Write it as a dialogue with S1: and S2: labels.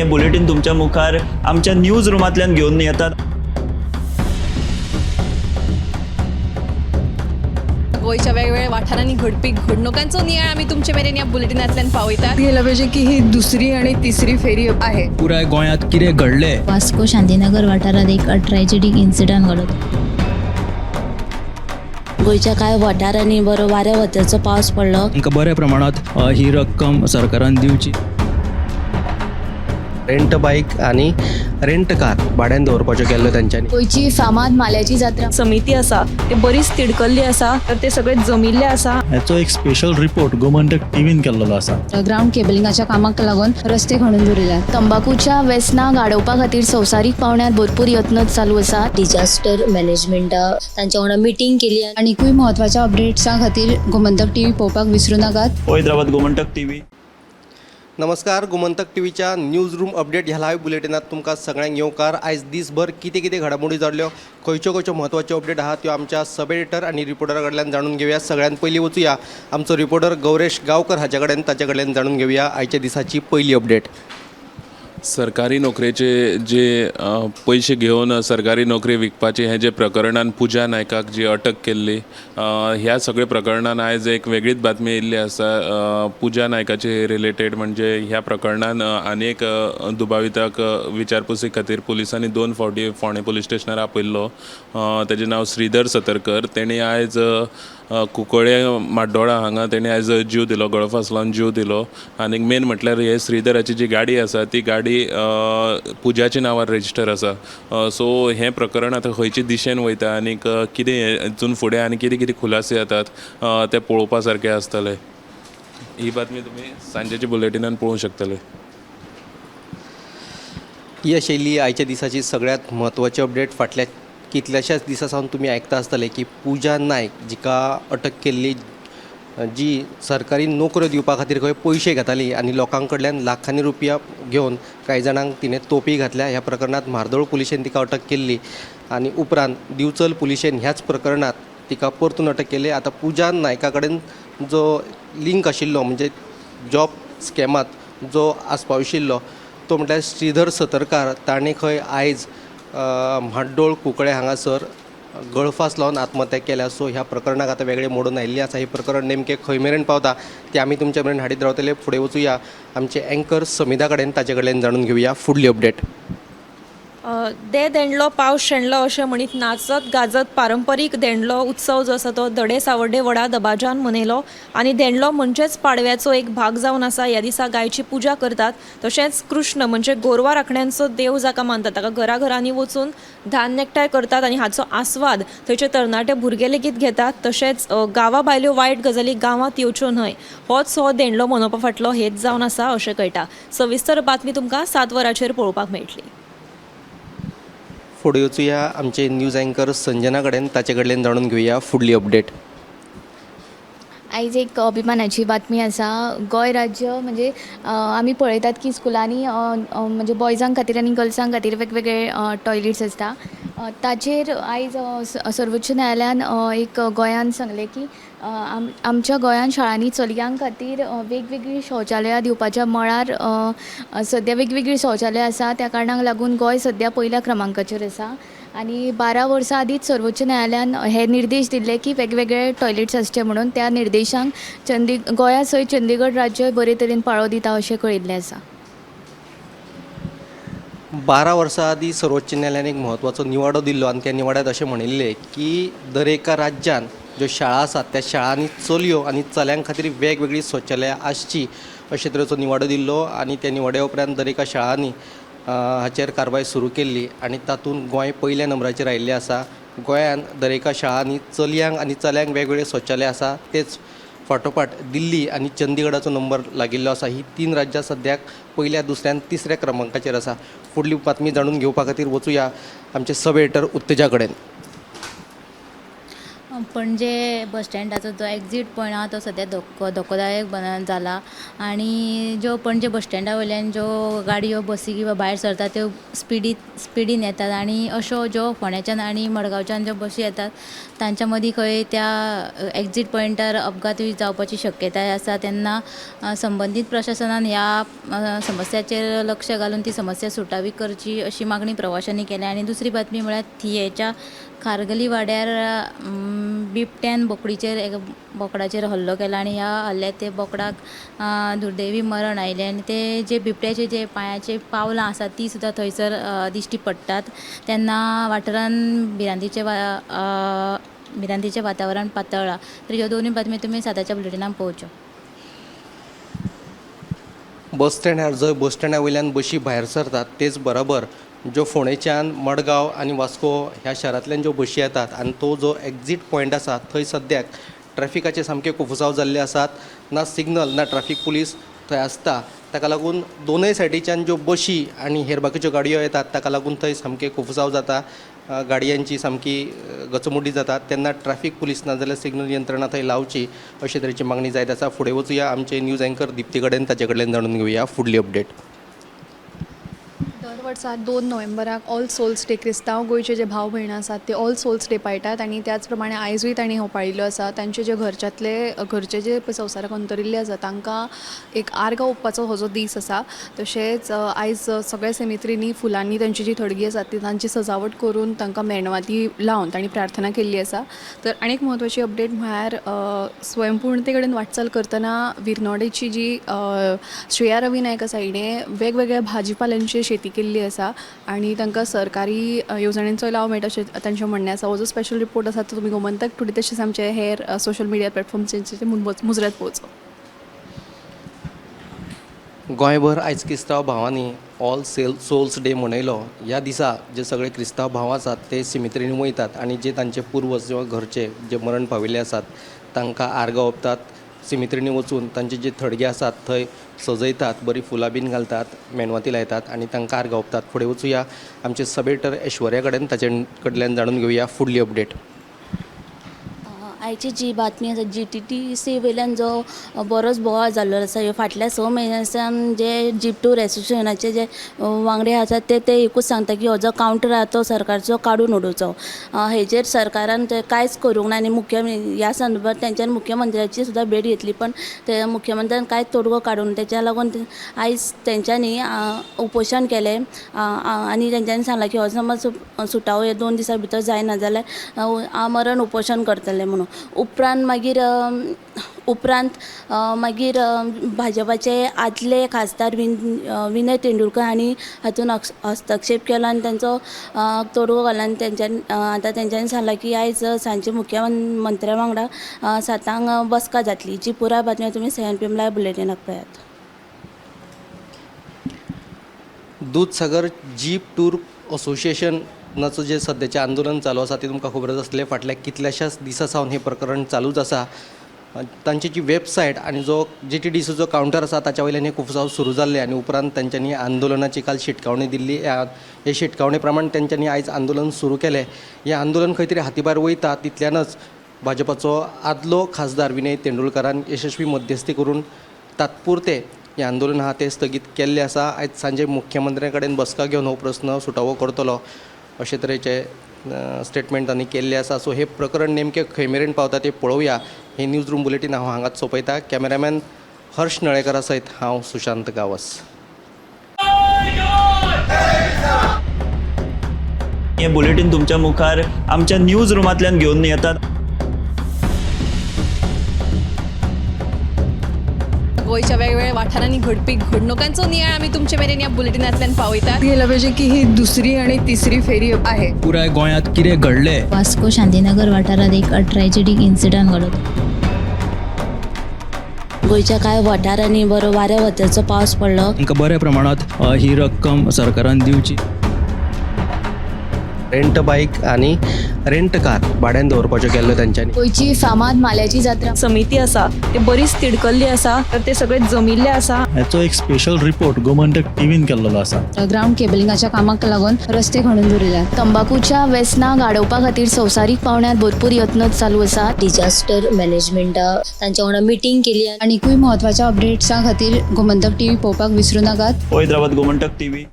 S1: हें बुलेटीन तुमच्या मुखार आमच्या न्यूज रुमांतल्यान घेवन येतात.
S2: गोंयच्या वेगवेगळ्या वाठारांनी घडपी घडणुकांचो नियाळ आमी तुमचे मेरेन ह्या बुलेटिनांतल्यान पावयतात.
S3: गेलं पाहिजे की ही दुसरी आणि तिसरी फेरी आहे.
S4: पुराय गोंयांत कितें घडलें.
S5: वास्को शांतीनगर वाठारात एक ट्रॅजेडीक इन्सिडंट घडलो.
S6: गोंयच्या कांय वाठारांनी बरो वाऱ्या वताचो पावस पडलो.
S4: तांकां बऱ्या प्रमाणांत ही रक्कम सरकारान दिवची.
S7: रेंट बायक आनी रेंट कार भाड्यान दवरपाच्यो केल्ल्यो तेंच्यांनी.
S3: गोंयची फामाद माल्याची जात्रा.
S8: समिती आसा ते बरीच तिडकल्ली आसा, तर ते सगळे जमिल्ले आसा.
S9: हाचो एक स्पेशल रिपोर्ट गोमंतक टीव्हीन केल्लो आसा.
S3: ग्रावंड केबलिंगाच्या कामाक लागून रस्ते खणून दवरिल्यात.
S6: तंबाकूच्या वेसनाक आडोवपा खातीर संवसारीक पावंड्यार भरपूर यत्न चालू आसा.
S5: डिजास्टर मॅनेजमेंटा तांच्या वांगडा मिटींग केली.
S3: आनीकूय म्हत्वाच्या अपडेट्सां खातीर गोमंतक टीव्ही पळोवपाक विसरूं नाकात.
S1: पळयत रावात गोमंतक टीव्ही.
S7: नमस्कार, गोमंतक टीव्हीच्या न्यूज रूम अपडेट ह्या लायव्ह बुलेटिनात तुमकां सगळ्यांक येवकार. आयज दीसभर कितें कितें घडामोडी जाल्ल्यो, खंयच्यो खंयच्यो म्हत्वाच्यो अपडेट आहा त्यो आमच्या सब एडिटर आनी रिपोर्टरा कडल्यान जाणून घेवया. सगळ्यात पयलीं वचुया आमचो रिपोर्टर गौरेश गांवकर हाच्या कडेन, ताच्या कडल्यान जाणून घेवया आयच्या दिसाची पयली अपडेट.
S10: सरकारी नोकरेचे जे पयशे घेवन सरकारी नोकरी विकपाची हें जे प्रकरणान पुजा नायकाक जी अटक केल्ली, ह्या सगळ्या प्रकरणान आयज एक वेगळीच बातमी येयल्ली आसा. पुजा नायकाचे रिलेटेड म्हणजे ह्या प्रकरणान आनी एक दुबाविताक विचारपुसी खातीर पुलिसांनी 2 फावटी फोंडें पुलीस स्टेशनार आपयल्लो. तेजें नांव श्रीधर सतरकर. तेणी आयज कुंकळे म्हाड्डोळा हांगा तेणी आयज जीव दिलो, गळफास लावन जीव दिलो. आनी मेन म्हटल्यार हे श्रीधराची जी गाडी आसा ती गाडी पुजाच्या नांवार रजिस्टर आसा. सो हें प्रकरण आतां खंयचे दिशेन वयता आनी कितें हितून फुडें आनी कितें कितें खुलासे जातात तें पळोवपा सारकें आसतलें. ही बातमी तुमी सांजेच्या बुलेटिनान पळोवंक शकतले.
S7: ही आशिल्ली आयच्या दिसाची सगळ्यांत म्हत्वाची अपडेट. फाटल्या कितल्याशाच दिसां सावन तुमी आयकता आसतले की पुजा नायक जिका अटक केल्ली, जी सरकारी नोकऱ्यो दिवपा खातीर खंय पयशे घेताली आनी लोकां कडल्यान लाखांनी रुपया घेवन कांय जाणांक तिणें तोपी घातल्या. ह्या प्रकरणांत म्हार्दोळ पुलिशेन तिका अटक केल्ली आनी उपरांत दिवचल पुलिशेन ह्याच प्रकरणांत तिका परतून अटक केली. आतां पुजा नायका कडेन जो लिंक आशिल्लो, म्हणजे जॉब स्कॅमांत जो आस्पाव आशिल्लो तो म्हटल्यार श्रीधर सतरकार, ताणें खंय आयज म्हाड्डोळ कुंकळे हांगासर गळफास लावन आत्महत्या केल्या. सो ह्या प्रकरणाक आतां वेगळें मोडून आयिल्लें आसा. हें प्रकरण नेमकें खंय मेरेन पावता तें आमी तुमच्या मेरेन हाडीत रावतले. फुडें वचुया आमचे एंकर समिधा कडेन, ताचे कडल्यान जाणून घेवया फुडली अपडेट.
S8: दे धेंडलो पावस शेणलो अशें म्हणीत नाचत गाजत पारंपरीक धेंडलो उत्सव जो आसा तो धडे सावर्डे व्हडा दबाज्यान मनयलो. आनी धेंडलो म्हणजेच पाडव्याचो एक भाग जावन आसा. ह्या दिसा गायची पुजा करतात. तशेंच कृष्ण म्हणजे गोरवां राखण्यांचो देव जाका मानतात ताका घराघरांनी वचून धान्य एकठांय करतात आनी हाचो आस्वाद थंयचे तरणाटे भुरगे लेगीत घेतात. तशेंच गांवा भायल्यो वायट गजाली गांवांत येवच्यो न्हय होच हो धेंडलो मनोवपा फाटलो हेत जावन आसा अशें कळटा. सविस्तर बातमी तुमकां 7 वरांचेर पळोवपाक मेळटली.
S7: फुडें वचुया आमचे न्यूज एंकर संजना कडेन, ताचे कडल्यान जाणून घेवया फुडली अपडेट.
S6: आयज एक अभिमानाची बातमी आसा. गोंय राज्य म्हणजे आमी पळयतात की स्कुलांनी म्हणजे बॉयजां खातीर आनी गर्ल्सां खातीर वेगवेगळे टॉयलेट्स आसता. ताचेर आयज सर्वोच्च न्यायालयान एक गोंयान सांगलें की आमच्या गोंयान शाळांनी चलयां खातीर वेगवेगळीं शौचालयां दिवपाच्या मळार सद्या वेगवेगळीं शौचालयां आसा. त्या कारणाक लागून गोंय सद्या पयल्या क्रमांकाचेर आसा. आनी 12 वर्सां आदींच सर्वोच्च न्यायालयान हे निर्देश दिल्ले की वेगवेगळे टॉयलेट्स आसचे म्हणून. त्या निर्देशांक गोंया सयत चंदीगड राज्य बरे तरेन पाळो दिता अशें कळयल्लें आसा.
S7: 12 वर्सां आदीं सर्वोच्च न्यायालयान एक म्हत्वाचो निवाडो दिल्लो आनी त्या निवाड्यांत अशें म्हणिल्लें की दरेका राज्यान ज्यो शाळा आसात त्या शाळांनी चलयो आनी चल्यां खातीर वेगवेगळीं शौचालयां आसची अशे तरेचो निवाडो दिल्लो. आनी त्या निवाड्या उपरांत दरेका शाळांनी हाचेर कारवाय सुरू केल्ली आनी तातूंत गोंय पयल्या नंबराचेर आयिल्लें आसा. गोंयांत दरेका शाळांनी चलयांक आनी चल्यांक वेगवेगळे शौचालय आसा. तेच फाटोफाट दिल्ली आनी चंदीगडाचो नंबर लागिल्लो आसा. ही 3 राज्यां सद्याक पयल्या, दुसऱ्या आनी तिसऱ्या क्रमांकाचेर आसा. फुडली बातमी जाणून घेवपा खातीर वचुया आमचे सब एडिटर उत्तेजा कडेन.
S5: पणजे बस स्टँडाचो जो एग्जीट पॉयंट आहा तो सद्या धोकोदायक जाला आनी ज्यो पणजे बस स्टँडा वयल्यान ज्यो गाडयो बसी किंवा भायर सरता त्यो स्पिडीन येतात आनी अश्यो ज्यो फोंड्याच्यान आनी मडगांवच्यान ज्यो बसी येतात तांच्या मदीं खंय त्या एग्जीट पॉयंटार अपघातूय जावपाची शक्यताय आसा. तेन्ना संबंदीत प्रशासनान ह्या समस्याचेर लक्ष घालून ती समस्या सुटावी करची अशी मागणी प्रवाशांनी केल्या. आनी दुसरी बातमी म्हळ्यार थियेच्या खारगली वाड्यार बिबट्यान बोकडाचेर बोकडाचेर हल्लो केला आनी ह्या हल्ल्यात ते बोकडाक दुर्दैवी मरण आयलें आनी ते जे बिबट्याचे जे पांयाचे पावलां आसात ती सुद्दां थंयसर दिश्टी पडटात. तेन्ना वाठारान भिरांतीचें वातावरण पातळ्ळां. तर ह्यो दोनूय बातमी तुमी 7च्या बुलेटिनान पळोवच्यो.
S7: बस स्टँडार जंय बस स्टँडा वयल्यान बशी भायर सरतात तेच बरोबर ज्यो फोंडेच्यान मडगांव आनी वास्को ह्या शारांतल्यान ज्यो बशी येतात आनी तो जो एग्जीट पॉयंट आसा थंय सद्याक ट्रॅफिकाचे सामके कोफुसांव जाल्ले आसात. ना सिग्नल ना ट्रॅफीक पुलीस थंय आसता. ताका लागून दोनय सायडीच्यान ज्यो बशी आनी हेर बाकीच्यो गाडयो येतात ताका लागून थंय सामकें कोफुसांव जाता. गाडयांची सामकी गचमुडी जाता. तेन्ना ट्रॅफीक पुलीस ना जाल्यार सिग्नल यंत्रणा थंय लावची अशे तरेची मागणी जायत आसा. फुडें वचुया आमचे न्यूज एंकर दिप्ती कडेन, ताचे कडल्यान जाणून घेवया फुडली अपडेट.
S2: दर वर्सा 2 नोव्हेंबराक ऑल सोल्स डे क्रिस्तांव गोंयचे जे भाव भयणां आसात ते ऑल सोल्स डे पाळटात आनी त्याच प्रमाणे आयजूय तांणी हो पाळिल्लो आसा. तांचे जे घरचे जे संवसाराक अंतरिल्ले आसा तांकां एक आर्गां ओंपपाचो हो जो दीस आसा. तशेंच आयज सगळ्या सेमित्रींनी फुलांनी तांची जी थडगी आसा ती तांची सजावट करून तांकां मेणवाती लावन तांणी प्रार्थना केल्ली आसा. तर आनी एक म्हत्वाची अपडेट म्हळ्यार स्वयंपूर्णते कडेन वाटचाल करतना विर्नोडेची जी श्रेया रवी नायक आसा हिणें वेगवेगळ्या भाजीपाल्यांची शेती केल्ली आसा आनी तांकां सरकारी येवजण्यांचो लाव मेळटा अशें तांचें म्हणणें आसा. हो जो स्पेशल रिपोर्ट आसा तो तुमी गोमंतक टुडे तशेंच आमचे हेर सोशल मिडिया प्लॅटफॉर्म्सांचेर मुजरत पळोवचो.
S7: गोंयभर आयज क्रिस्तांव भावांनी ऑल सोल्स डे मनयलो. ह्या दिसा जे सगळे क्रिस्तांव भाव आसात ते सिमित्रीनी वयतात आनी जे तांचे पुर्वज किंवा घरचे जे मरण पाविल्ले आसात तांकां आर्गां ओंपतात. सिमित्रीनी वचून तांचे जे थडगे आसात थंय सजयतात, बरीं फुलां बीन घालतात, मेणवाती लायतात आनी तांकां आर्गां ओंपतात. फुडें वचुया आमचे सबएडिटर ऐश्वर्या कडेन, ताचे कडल्यान जाणून घेवया फुडली अपडेट.
S5: आयची जी बातमी आसा GTTC वयल्यान जो बरोच बोवाळ जाल्लो आसा ह्यो फाटल्या 6 म्हयन्यां सावन जे जीप टूर एसोसिएशनाचे जे वांगडी आसात ते एकूच सांगता की हो जो कावंटर आसा तो सरकारचो काडून उडोवचो. हेजेर सरकारान ते कांयच करूंक ना आनी ह्या संदर्भात तेंच्यानी मुख्यमंत्र्याची सुद्दां भेट घेतली पण ते मुख्यमंत्र्यान कांयच तोडगो काडूंक तेच्या लागून आयज तेंच्यांनी उपोशण केलें आनी तेंच्यांनी सांगलां की हो समज सुटावो हे 2 दिसां भितर जायना जाल्यार आमरण उपोशण करतले म्हणून. उपरांत मागीर भाजपाचे आदले खासदार विनय तेंडुलकर हांणी हातून हस्तक्षेप केलो आनी तांचो तोडगो घालो आनी तेंच्यांनी आतां तेंच्यांनी सांगलां की आयज सांजचे मुख्यमंत्र्या वांगडा 7 बसका जातली. जी पुराय बातमी तुमी 7 PM live बुलेटिनाक पळयात.
S7: दूदसागर जीप टूर असोसिएशनाचो जे सद्याचें आंदोलन चालू आसा तें तुमकां खबर आसतलें. फाटल्या कितल्याशाच दिसां सावन हें प्रकरण चालूच आसा. तांची जी वेबसायट आनी जो GTDCचो कावंटर आसा ताच्या वयल्यान हें खुबसांव सुरू जाल्लें आनी उपरांत तांच्यांनी आंदोलनाची काल शिटकावणी दिल्ली. हे शिटकावणे प्रमाण तांच्यांनी आयज आंदोलन सुरू केलें. हें आंदोलन खंय तरी हातीभायर वयता तितल्यानच भाजपाचो आदलो खासदार विनय तेंडुलकारान यशस्वी मध्यस्थी करून तात्पुरते हें आंदोलन आहा तें स्थगीत केल्लें आसा. आयज सांजे मुख्यमंत्र्या कडेन बसका घेवन हो प्रस्न सुटावो करतलो अशे तरेचे स्टेटमेंट तांणी केल्लें आसा. सो हें प्रकरण नेमकें खंय मेरेन पावता तें पळोवया. हें न्यूज रूम बुलेटीन हांव हांगाच सोंपयता. कॅमेरामॅन हर्ष नळेकरा सयत हांव सुशांत गांवस.
S1: हें बुलेटीन तुमच्या मुखार आमच्या न्यूज रुमांतल्यान घेवन येतात.
S2: गोंयच्या वेगवेगळ्या वाठारांनी घडपी घडणुकांचो नियाळ आमी तुमचे मेरेन ह्या बुलेटिनांतल्यान पावयतात.
S11: गेलं पाहिजे की ही दुसरी आणि तिसरी फेरी आहे.
S4: पुराय गोंयांत कितें घडलें
S5: वास्को शांतीनगर वाठारांत एक ट्रॅजेडीक इन्सिडंट घडलो. गोंयच्या कांय वाठारांनी बरो वाऱ्या वताचो पावस पडलो.
S4: तांकां बऱ्या प्रमाणांत ही रक्कम सरकारान दिवची.
S7: रेंट बायक आनी रेंट कार भाड्यान दवरपाच्यो केल्ल्यो तांच्यांनी.
S6: गोंयची फामाद माल्याची जात्रा.
S8: समिती आसा ते बरीच तिडकल्ली आसा तर ते सगळे जमिल्ले आसा.
S9: हाचो एक स्पेशल रिपोर्ट गोमंतक टीव्हीन केल्लो आसा.
S3: ग्रावंड केबलिंगाच्या कामाक लागून रस्ते खणून दवरिल्यात.
S6: तंबाकूच्या वेसनाक आडोवपा खातीर संवसारीक पावंड्यार भरपूर यत्न चालू आसात.
S5: डिजास्टर मॅनेजमेंटा तांच्या वांगडा मिटींग केली.
S3: आनिकूय म्हत्वाच्या अपडेट्सां खातीर गोमंतक टीव्ही पळोवपाक विसरूं नाकात.
S1: पळयत रावात गोमंतक टीव्ही.